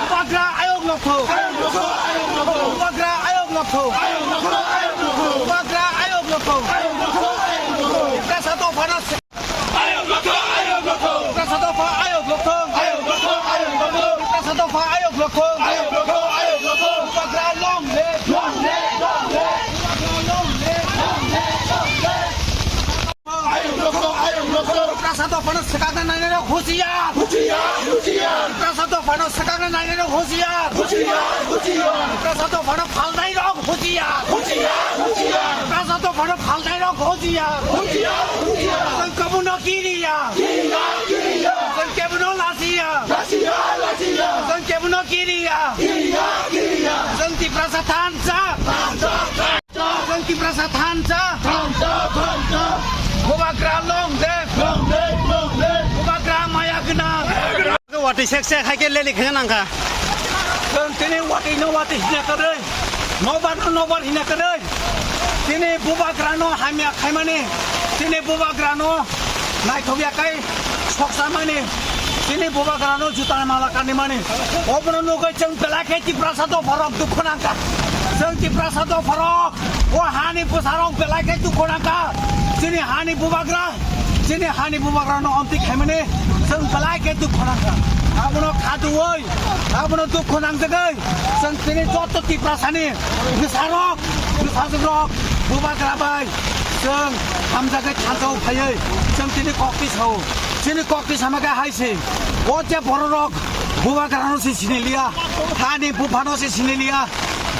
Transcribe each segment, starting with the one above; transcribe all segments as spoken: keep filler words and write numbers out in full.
Bubagra ayok nokho. Bubagra ayok nokho. Bubagra ayok nokho. Tiprasa dophano se- Tiprasa dopha ayok nokho. Tiprasa dopha ayok nokho. Bubagra long live. Long live, long live. Long live, long live. Ayok nokho, ayok nokho. Tiprasa dophano swkakna nainai rok husiar. Husiar, husiar. Tiprasa dophano swkakna nainai rok husiar. Husiar, husiar. Tiprasa dophano phalnai rok husiar. Husiar, husiar. Tiprasa dophano phalnai rok husiar. Husiar, husiar. Chwng kebono kiriya. Kiriya, kiriya. Chwng kebono lachiya. Lachiya, lachiya. Chwng kebono kiriya. Kiriya, kiriya. Chwng Tiprasa thansa. Thansa, thansa. Chwng Tiprasa thansa. Thansa, thansa. Bubagra long live. Long live, long live. Bubagra maya gwnang. Watwi sek sek hai khe leli khe nang kha. Chwng tini watwi no watwi hina kwrwi. Nobar no nobar hina kwrwi. Tini Bubagra no hamya khaimani. Tini Bubagra no naithok ya kai soksa mani. Tini Bubagra no juta mala kanwi mani. Obono nugwi chwng belai khe Tiprasa dopha rok dukhu nang kha. Chwng Tiprasa dopha rok, o hani bwsa rok belai khe dukhu nang kha. Chini hani Bubagra, chini hani Bubagra no omtwi khaimani chwng belai khe dukhu nang kha. Abono khaduwi, abono dukhu nangjagwi chwng tini joto Tiprasa ni bwsa rok, bwsajwk rok, Bubagra bai chwng hamjagwi thansa o phaiwi chwng tini kok twi sao. Chini kok twi sama khe hai se, o je borok rok Bubagra no se siniliya, hani bupha no se siniliya,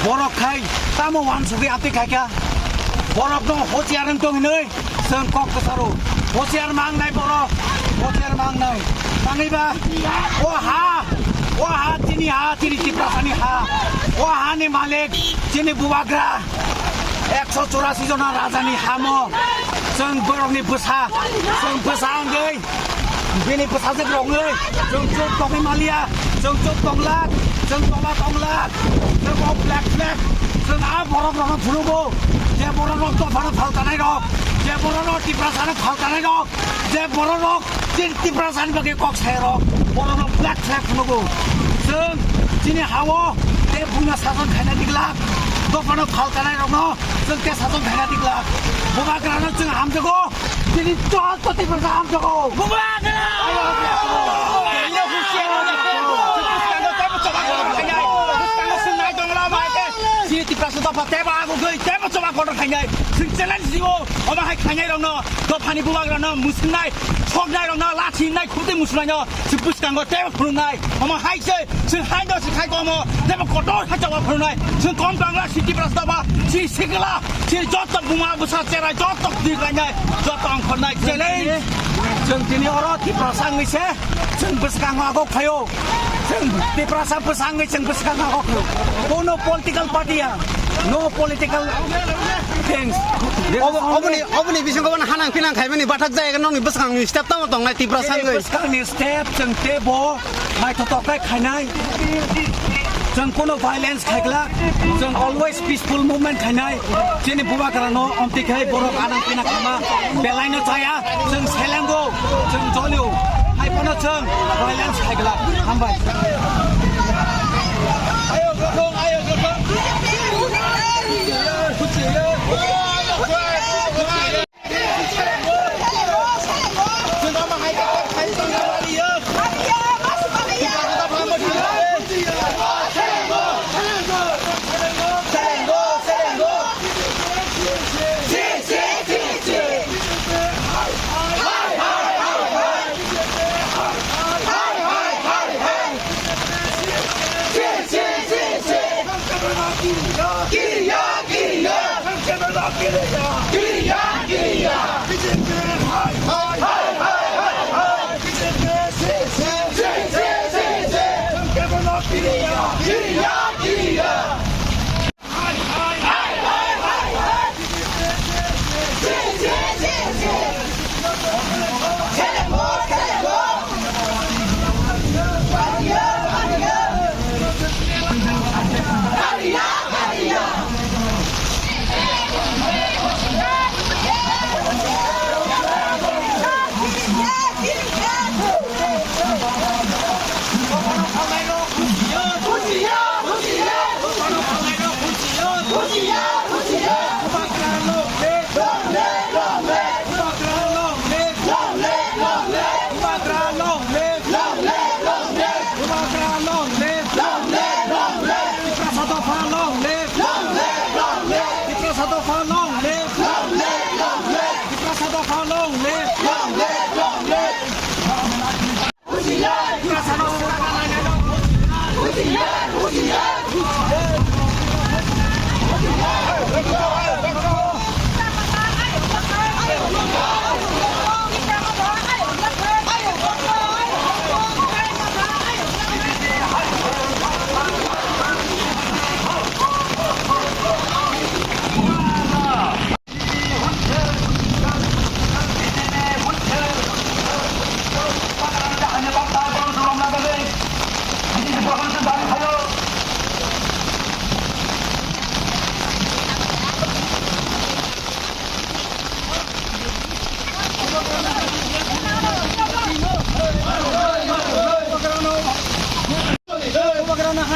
borok khai tamo wansugwi amtwi khai kha, borok no hochiar wng tong hinwi chwng kok kwcharo. Hochiar mangnai borok, hochiar mangnai. Tangwi ba, o ha, o ha chini ha, chini Tiprasa ni ha, o ha ni malik chini Bubagra. Ekso churasi jona raja ni hamo chwng borok ni bwsa, chwng bwsa wngwi bini bwsajwk rok wngwi chwng chuk tongwi maliya, chwng chuk tonglak, chwng tola tonglak, chwng o black flag, chwng a borok rok no phunukgo, je borok rok dophano phaltanai rok, je borok rok Tiprasa no phaltanai rok, je borok rok chini Tiprasa ni bagwi kok sai rok, borok rok black flag phunukgo. Chwng chini hao tei buino sason khaina diglak, dophano phaltanai rokno chwng tei sason khaina diglak. Bubagrano chwng hamjago, chini joto Tiprasa hamjago. Bubagra! Chini Tiprasa dopha teibo agugwi teibo choba kotor khainai. Chwng challenge rio, omo hai khainai rokno, dophani Bubagrano, musungnai, soknai rokno, lachi nai, khurtwi musungnai no. Chwng bwskango teibo phunuknai. Omo hai se, chwng hai no se khai komo, teibo kotor hai choba phunuknai. Chwng kom tangla, chini Tiprasa dopha, chini sikla, chini joto buma bwsa cherai, joto twi kainai, joto ongkhornai. Challenge. Chwng tini oro Tiprasa wngwi se, chwng bwskango agok phaio. Chwng Tiprasa bwsa wngwi chwng bwskango agok phaio. Kono political party ya, no political things. Obo, oboni, oboni bisingo bono hanang pinang khaimani bathak jaya nokni bwskangni step tamo tongnai Tiprasa wngwi. Bwskangni step chwng teibo naithotok khe khainai. Chwng kono violence khaikla, chwng always peaceful movement khainai. Chini Bubagrano omtwi khai borok anang pina khama belai no chaya. Chwng selengo, chwng jolio. Hai phano chwng violence khaikla. Hambai.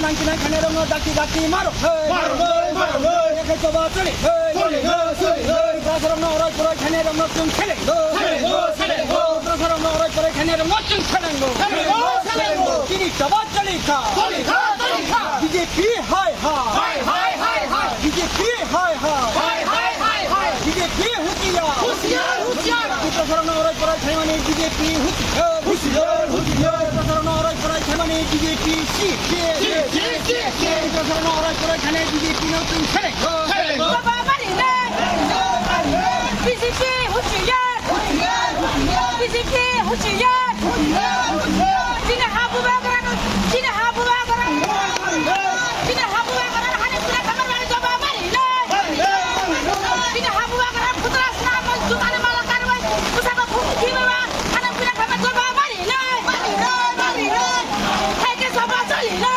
Tangki nang khane rong no daki daki maro. Hey. Maro noi, maro noi. Ekai choba choli. Hey. Choli noi, choli noi. Tiprasa rong no oroi poroi khane rong no chwng seleng. Seleng noi, seleng noi. Tiprasa rong no oroi poroi khane rong no chwng seleng noi. Seleng noi, seleng noi. Chini choba choli kha. Choli kha, choli kha. B J P hai hai. Hai hai hai hai. B J P hai hai. Hai hai hai hai. B J P husiar. Husiar, husiar. Tiprasa rong no oroi poroi khaimani B J P husiar. Husiar, husiar. Tiprasa rong no oroi poroi khaimani B J P si. Tiprasa rong no oroi poroi khaimani B J P no chwng seleng. Seleng. Baba mari le. B J P husiar. B J P husiar. Chini ha bubagra, chini ha bubagra, chini ha bubagra, hani pura khamar bari joba mari nai. Chini ha bubagra putra sna mo jumani mala karwai, pusaka phung kiwa, hani pura khamar joba mari nai. Hai ke joba choli nai.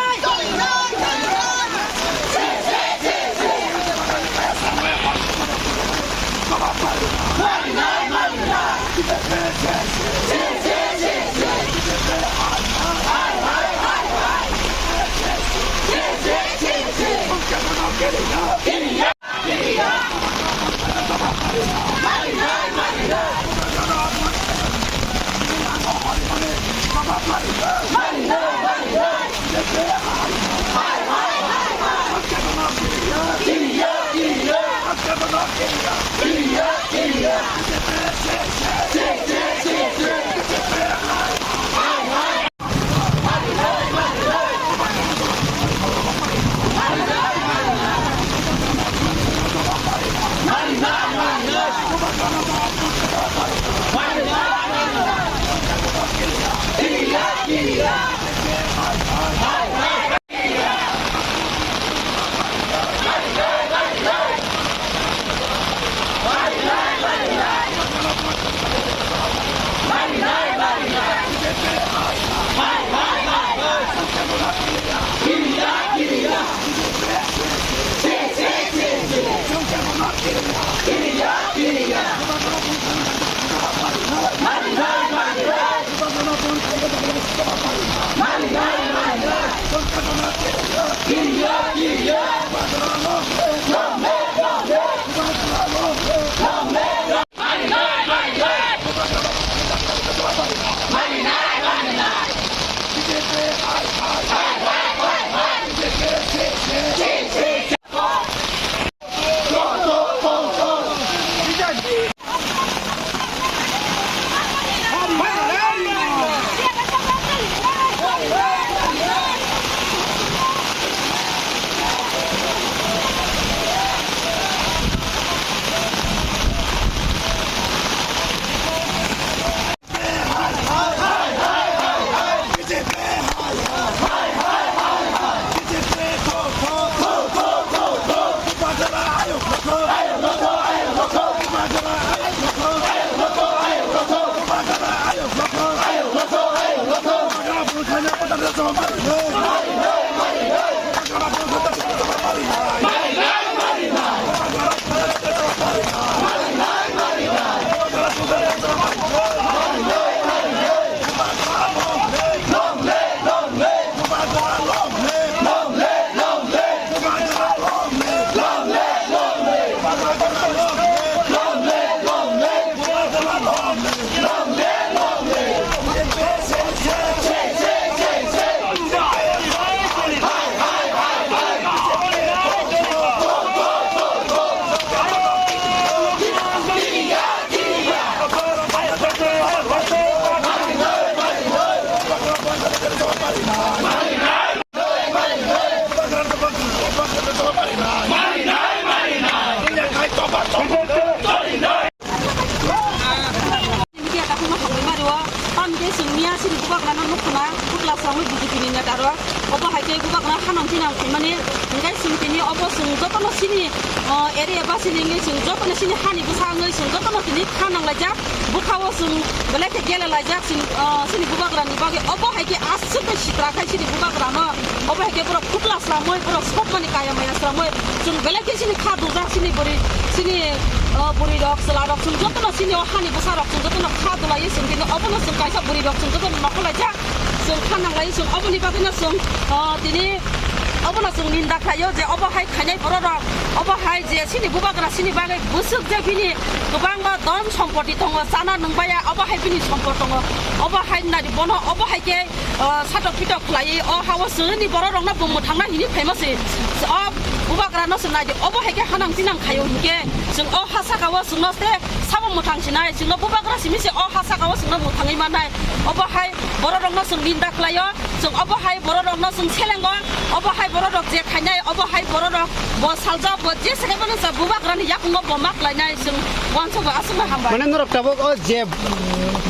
Media takhukno hambai mari o, tamni khe chwng miya chini bubagrano nukho na, kwpla swrangwi B J P ni neta rok. Obo hai khe bubagrano hanang tinang khaimani, hwnkhe chwng tini obo chwng jotono chini, o, area basini wngwi chwng jotono chini hani bwsa wngwi chwng jotono tini kha nanglaijak. Bwkha o chwng belai khe gele laijak chini, o, chini bubagrani bagwi. Obo hai khe aswk khe sitra khai chini bubagrano. Obo hai khe borok kwpla swrangwi, borok sokmani kaya maya swrangwi. Chwng belai khe chini kha dujak, chini bwrwi, chini, o, bwrwi rok, chwla rok, chwng jotono chini o hani bwsa rok, chwng jotono kha dulaiwi chwng tini obono chwng kaisa bwrwi rok, chwng jotono nokolaijak, chwng kha nanglaiwi chwng oboni bagwino chwng, o, tini Obono chwng ninda khlaio je obo hai khainai bororok, obo hai je chini bubagra chini bagwi bwswk je bini kwbangma dhon sompoti tongo, chana nwngbaya, obo hai bini sompot tongo, obo hai nadi bono obo hai khe, o, satok pitok khlaiwi o hao chwngni bororokno bo mwthangna hini phaima se. O bubagrano chwng naidi, obo hai khe hanang tinang khaio hinkhe chwng o ha sakao chwngno se sabo mwthang sinai, chwngno bubagra simi se o ha sakao chwngno mwthangwi mannai. Obo hai bororokno chwng ninda khlaio. Chwng obo hai bororokno chwng selengo, obo hai bororok je khainai, obo hai bororok bo saljak, bo je se khaimano sa bubagrani yakungo bo ma khlainai, chwng uansukgo, aswkno hambai. Mane norok tabuk o je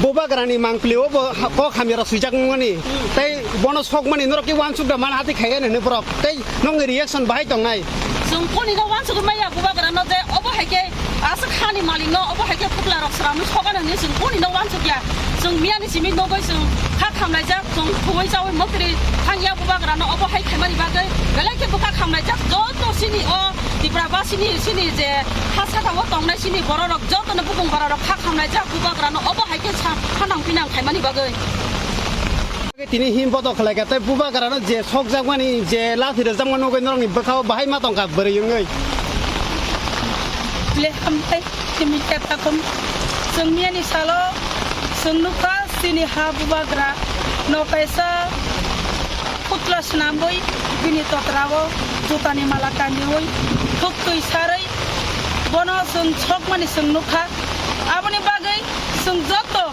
bubagrani mangpili o bo ha-, kok hamyarok swijak wngmani, tei bono sokmani norok khe uansuk da man hati khaiya nini borok, tei nokni reaction bahai tongnai? Chwng kuni no uansugwi maya bubagrano je obo hai khe aswk hani malikno obo hai khe puklarok sramwi sokano hinwi chwng kuni no uansukya. Chwng miyani simi nogwi chwng kha khamlaijak, chwng thumwi chawi mokri thangya bubagrano obo hai khaimani bagwi belai khe bwkha khamlaijak. Joto chini o Tipra ba chini, chini je ha sakao tongnai chini bororok jotono bukung bororok kha khamlaijak bubagrano obo hai khe sa-, hanang pinang khaimani bagwi. Tini him bodo khlai kha, tei bubagrano je sokjakmani, je lathi rwjakmani nugwi norokni bwkhao bahai ma tongkha bwrwi wngwi. Le hambai, timi khe takhum. Chwng miyani salo chwng nukha chini ha bubagra no kaisa putla swnamwi bini totrao jutani mala kandiwi thuktwi sarwi bono chwng sokmani chwng nukha. Aboni bagwi chwng joto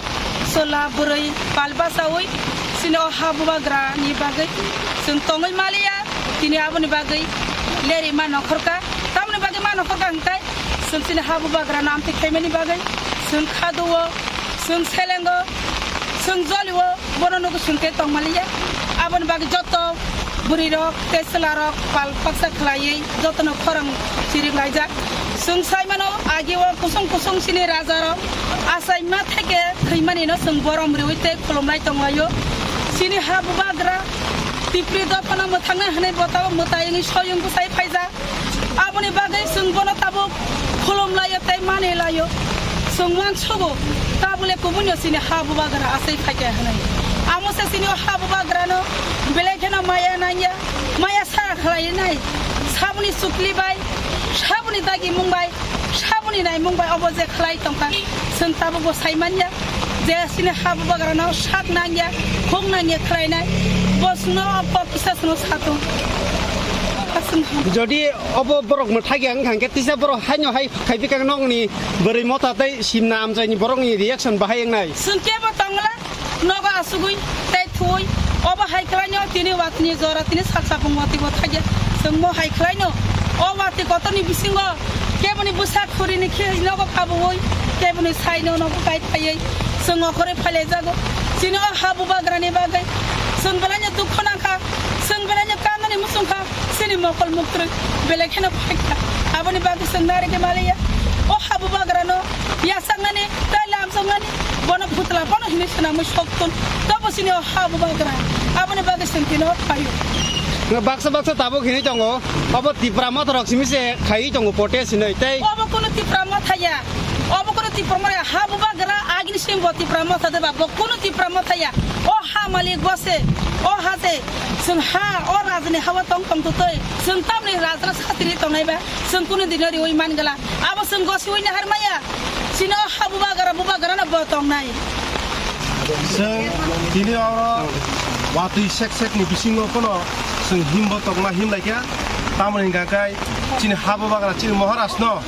chwla bwrwi pal bachaui chini o ha bubagra ni bagwi chwng tongwi maliya, tini aboni bagwi leri ma nokhorka. Tamoni bagwi ma nokhorka hwnkhe chwng chini ha bubagra no amtwi khaimani bagwi chwng khaduo, chwng selengo, chwng jolio, bono nugwi chwng khe tong maliya. Aboni bagwi joto bwrwi rok tei chwla rok pal paksa khlaiwi jotono khorang chirik laijak. Chwng sai mano, agi o kusung kusung chini raja rok achai ma theke thwimani no chwng borom riwi tei khulumlai tonglaio. Chini ha bubagra Tipri dophano mwthangna hwnwi bo tabuk mwtai wngwi soyung bwsai phaijak. Aboni bagwi chwng bono tabuk khulum laio tei mani laio. Chwng uansugo, tabule kubunio chini ha bubagra achai phaikha hwnwi. Amo se chini o ha bubagrano belai kheno maya nangya, maya sa khlainai. Saboni chukli bai, saboni dagimung bai, saboni naimung bai obo je khlai tongkha, chwng tabukbo sai manya. Je chini ha bubagrano sak nangya, khuk nangya khlainai, bo chwngno o kok kisa chwngno satung. Jodi obo borok mwthagya wngkha hwnkhe tisa borok haino hai khai bikak nokni bwrwi motha tei simna amchaini borokni reaction bahai wngnai. Chwng kebo tongla nogo asugwi tei thuwi obo hai khlaino tini watini jora tini salsa bung watibo thagya. Chwng mo hai khlaino o wati kotorni bisingo keboni bwsa khurini khe nogo kabuwi, keboni saino nogo kai phaiwi chwng okhorwi phailaijagw. Chini o ha bubagrani bagwi chwng belaino dukho nangkha, chwng belaino kanani muchungkha, chini mokol muktwrwi belai kheno phaikha. Aboni bagwi chwng narigwi maliya. O ha bubagrano yachaknani tei lamchoknani bono phutla bono hinwi swnamwi soktun. Tobo chini o ha bubagra aboni bagwi chwng tino phaio. Baksa baksa tabuk hinwi tongo, obo Tipra motha rok simi se khaiwi tongo protest hinwi tei. Obo kunu Tipra motha ya, obo kunu Tipra motha ya, ha bubagra agini simbo Tipra motha de ba, bo kunu Tipra motha ya. O ha malik bo se, o ha se, chwng ha, o rajani ha o tong tong tutwi, chwng tamni rajano satiri tongnai ba, chwng kunu dino riwi man gala. Abo chwng gosiwi nahar maya, chini o ha bubagra, bubagrano bo tongnai. Chwng tini oro watwi sek sek ni bisingo phano chwng himbo tongma him laikha. Tamoni hwnkha khe chini ha bubagra chini Maharaj no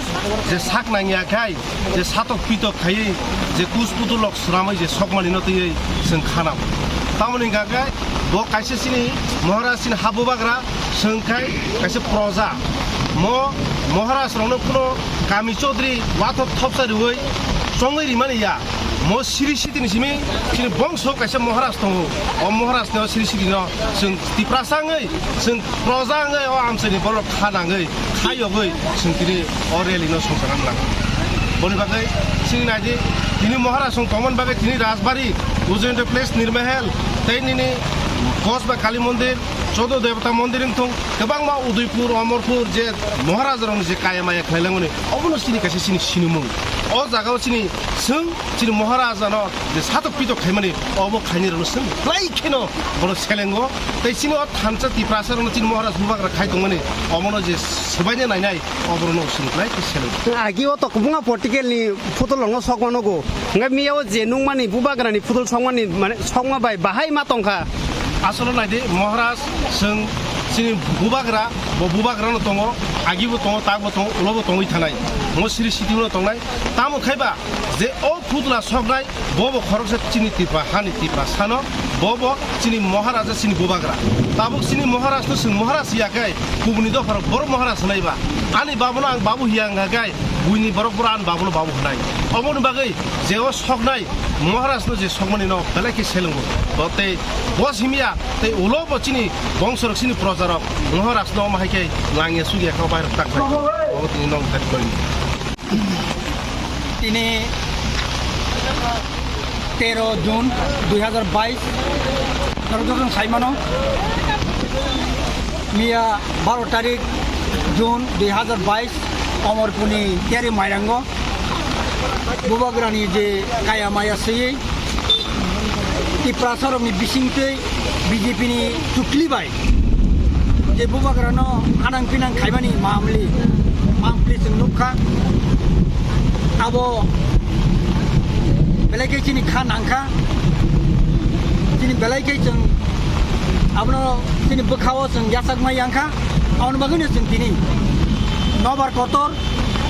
je sak nangya khai je satok pitok khaiwi je kus putul rok sramwi je sokmani no twiwi chwng khanam. Tamoni hwnkha khe bo kaisa chini Maharaj chini ha bubagra. Chwng khai kaisa proja. Mo Maharaj rokno phano kami Chaudhary wathok thopsa riwi chongwi rimani ya. Mo siri sitini simi chini bongso kaisa Maharaj tongo. O Maharaj no siri sitino chwng Tiprasa wngwi, chwng proja wngwi o amchaini borok kha nangwi, kha yogwi chwng tini o rally no songchana nang. Boni bagwi chini naidi tini Maharaj song tongmani bagwi tini Rajbari, Ujendra Place, Nirmahal, tei nini Kosba Kali Mondir, Chodo Debata Mondir wngthung, kwbangma Udaipur, Omorpur je Maharajarokni je kaya maya khlailangmani, obono chini kaisa chini sinimung. O jagao chini swng, chini Maharajano je satok pitok khaimani, obo khainirokno swng, belai kheno bono selengo. Tei chini o thansa Tiprasarokno chini Maharaj bubagra khai tongmani, omono je swbaina nainai, oborokno swng belai khe selengo. Agi o to kwbangma political ni photo rokno sokma nugo. Hwnkhe miya o je nukmani bubagrani photo sokmani, mane, sokma bai bahai ma tongkha. Asolo naidi, Maharaj, chwng chini bubagra, bo bubagrano tongo, agibo tongo, takbo tongo, ulobo tongwi thanai. Mo siri sitimo tongnai. Tamo khaiba je o putla soknai, bobo khoroksa chini Tipra hani Tiprasano, bobo chini Maharaja chini bubagra. Tabuk chini Maharajno chwng Maharaj ya khe, kubuni dopharok borok Maharaj hwnaiba. Ani babuno ang babu hiya wngkha khe, buini borok boro ani babuno babu hwnai. Oboni bagwi je o soknai, Maharajno je sokmani no belai khe selengo. Bo tei bo simiya tei ulo bo chini bongsorok chini projarok Maharajno omo hai khe langya sugya khe o bairok tak khai. Obo tini nong khat kori. Tini tero June dui hazar bais, norok joto saimano, miya baro tarik June dui hazar bais, Omorpurni Teri Mairango. Bubagrani je kaya maya swiwi Tiprasarokni bisingtwi B J P ni chukli bai je bubagrano hanang pinang khaimani mamli, mamli chwng nukha. Abo belai khe chini kha nangkha, chini belai khe chwng abono chini bwkhao chwng yachakma yangkha. Aboni bagwino chwng tini nobar kotor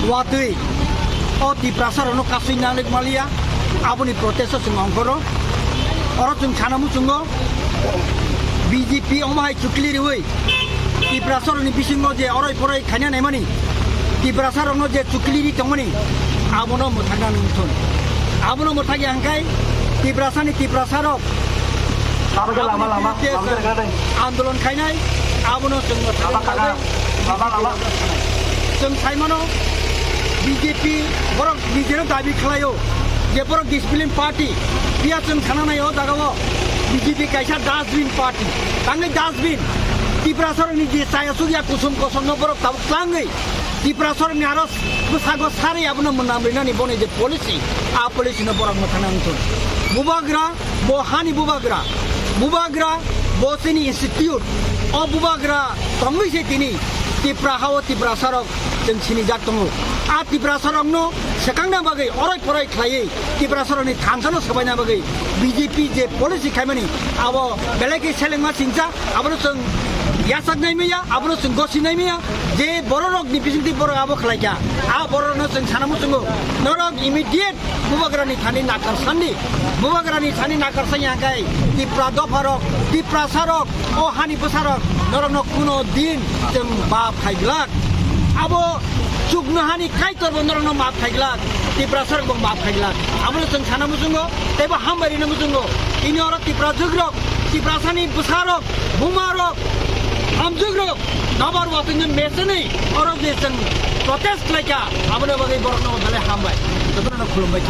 watwi o Tiprasarokno kasui nanglik maliya, aboni protest o chwng ongkhoro. Oro chwng sana muchungo B J P omo hai chukli riwi Tiprasarokni bisingo je oroi poroi khaina naimani, Tiprasarokno je chukli ri tongmani, abono mwthangna nungthun. Abono mwthangya hwnkhe Tiprasani Tiprasarok Lama ke lama, lama, lama ke lama. Andolon khainai, abono chwng mwthangna lama, lama, lama. Chwng saimano B J P borok nijero dabi khlaio je borok discipline party, biya chwng sana nai o jagao B J P kaisa dustbin party, tangwi dustbin. Tiprasarokni je chaya sugya kusum kosongno borok tabuk tlangwi Tiprasarokni aro bwsago sarwi abono mwnam rinani boni je policy, a policy no borok mwthangna wngthun. Bubagra, bo hani bubagra, bubagra, bo chini institute, o bubagra tongwi se tini Tipra hao Tiprasarok chwng sinijak tongo. A Tiprasarokno swkangna bagwi oroi poroi khlaiwi Tiprasarokni thansano swbaina bagwi B J P je policy khaimani abo belai khe selengma singcha, abono chwng yachak nai maya, abono chwng gosi nai maya, je bororokni bisingtwi borok abo khlaikha, a bororokno chwng sana muchungo, norok immediate Bubagrani thani nakar sandi. Bubagrani thani nakar sanya kai Tipra dopharok, Tiprasarok, o hani bwsarok, norokno kuno din chwng bap khaiglak. Abo chukno hani Kaitor bo norokno map khaiglak, Tiprasarok bo map khaiglak. Abono chwng sana muchungo, teibo hambai rina muchungo. Ini oro Tipra jugrok, Tiprasani bwsarok, bumarok, hamjugrok, nobar watwino meseni oro je chwng protest khlaikha, aboni bagwi borokno belai hambai. Jotono khulumbai.